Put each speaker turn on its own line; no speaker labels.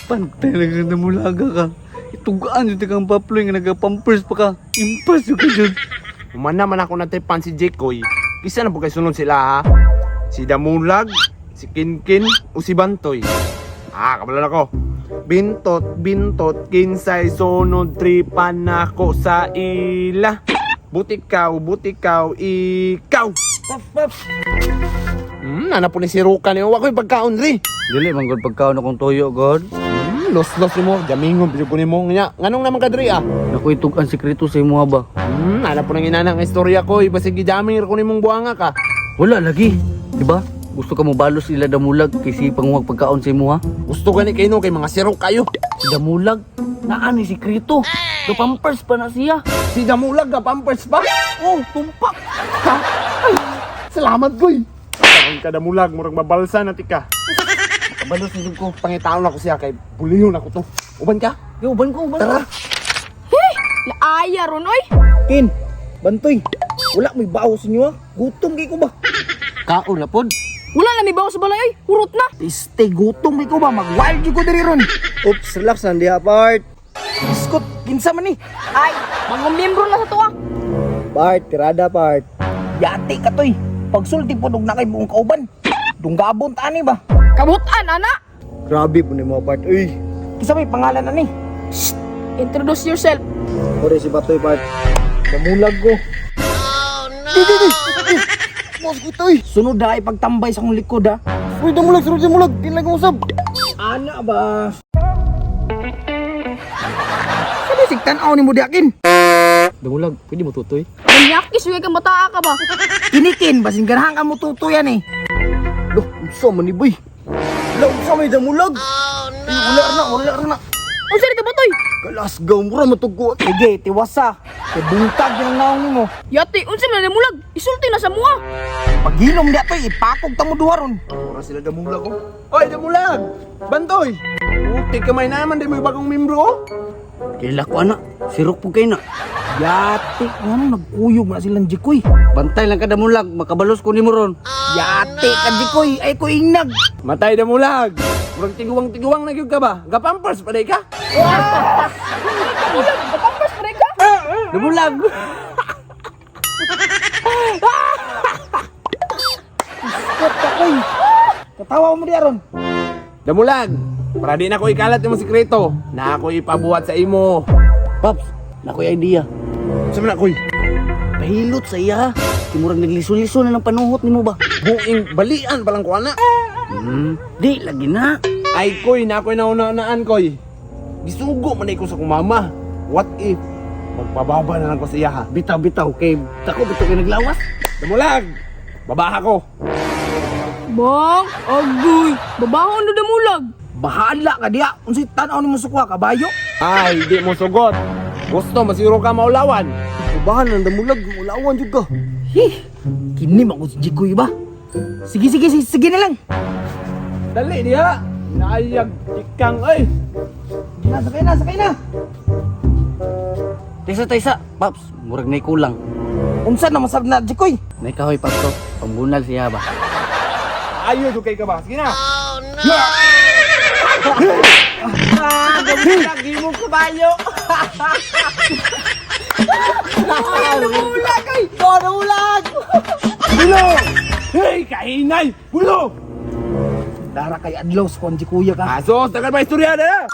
Pantay lang ka namulaga ka. Itugaan yun kang paploy nga nagapampers pa ka. Impas yun ka dyan.
Humana man ako natripan si Jekoy. Kisa na po kay sunod sila ha. Si Damulag, si Kinkin, o si Bantoy. Ah, kabalan ako. Bintot, bintot, kinsay sunod tripan nako sa ila. Butikaw, butikaw, ikaw.
Puff, puff.
Nana po ni si Ruka niyo. Wa ko'y pagkaon ri.
Dili man gud pagkaon akong tuyo god.
Los los nimo, jamingon biyo ko nimo nya. Nganong naman ka diri ah?
Naku itugan sikreto sa imo ba?
Nana po nang inana ang istorya ko. Iba sige jaming ko nimong buanga ka.
Wala lagi, di ba? Gusto ka mo balos ila damulag kay si panguwag pagkaon sa imo ha?
Gusto gani kay no kay mga sirok kayo.
Si damulag naa ni sikreto. Do pampers pa na siya.
Si Damulag ka pampers pa.
Oh, tumpak.
Ha? Ay, salamat boy. Ang kadamulag murag mabalsa na tika.
Kabalos ni ko.
Pangitaon ako siya kay bulihon ako to. Uban ka?
Yo, uban ko, uban.
Tara.
Laaya ron oy.
Kin, Bantoy. Wala may bawo sa inyo ha. Gutom kay ko ba?
Kaon na pod.
Wala na may bawo sa balay oy. Hurot na.
Este, gutom kay ko ba? Mag-wild jud ko diri ron.
Oops, relax lang diha part.
Biskot, kinsa man ni?
Ay, bagong miyembro na sa tuwa.
Part, tirada part.
Yati ka toy. Pagsulti po og na kay buong kauban. Dunggabon ta ani ba?
Kabutan ana.
Grabe po ni mga part. Uy,
Kinsa may pangalan ani?
Introduce yourself.
ore si Batoy part. Namulag ko. Di, di, di. Boss ko itoy.
Sunod na ipagtambay sa akong likod ha.
Uy, damulag, sunod damulag. Kinlag mo usab.
Ana ba? Sabi sig tan-aw nimo diakin.
Damulag, pwede mo tutoy.
Manyakis yung kang bataa ka ba?
Kinikin basin ganahan ka mo tutuyan eh.
Loh, unsa man ni boy? Lah, unsa may damulag?
Ay, wala na, wala na.
Unsa rin ka ba toy?
Kalasgaw mura matugko.
Sige, tiwasa. Kay bungkag yung naong nimo.
Yati, unsa man na damulag? Isulti na sa mua.
Paghilom di toy, ipakog ta mo duha ron.
Mura sila Damulag oh. Oy, Damulag! Bantoy! Puti kamay naman di mo yung bagong membro oh.
Kaila ko ana, sirok po kay na.
Yati, ngano nagkuyog na silang jikoy.
Bantay lang ka damulag, makabalos ko nimo ron.
Yati ka jikoy, ay ko ingnag.
Matay Damulag! Murag tiguang-tiguang na gyud ka ba? Gapampers pa day ka?
Damulag, pampers pa rin ka.
Damulag.
Kot ka koy. Katawa mo di aron.
Damulag! Para di na ko ikalat yung sikreto na ako ipabuhat sa imo.
Paps, nakoy idea.
Sa man ako'y
Pahilot sa iya. Kimurag nagliso-liso na ng panuhot nimo ba?
buing balian palang ko ana.
Di lagi na.
Ay koy, na ako'y nauna-unaan koy. Gisugo man ko sa kong mama. What if magpababa na lang ko sa iya ha?
Bitaw bitaw kay dako bitaw kay naglawas.
Damulag! Babaha ko.
Bang, agoy. Babahon na damulag.
Bahala ka diya. Unsay tan-aw nimo sukwa kabayo?
Ay, di mo sugot. Gusto masiguro ka maulawan.
Ubahan ang damulag, ulawan jud ka.
Hi, kini man ko si jikoy ba? Sige, sige, sige, sige na lang.
Dali diha. Naayag ikang ay.
Sige na, sakay na, sakay na.
Taysa taysa, Paps, murag nay kulang.
Unsa na masab na jikoy?
Nay kahoy Paps to, pambunal siya ba.
Ayo jud kay ka ba? Sige na.
Ah, damulag imo kabayo. Damulag ay. Damulag.
Bulo! Hey, kahinay! Bulo!
Dara kay adlaw sa kon jikoy ka.
Asos, tagal pa istorya na.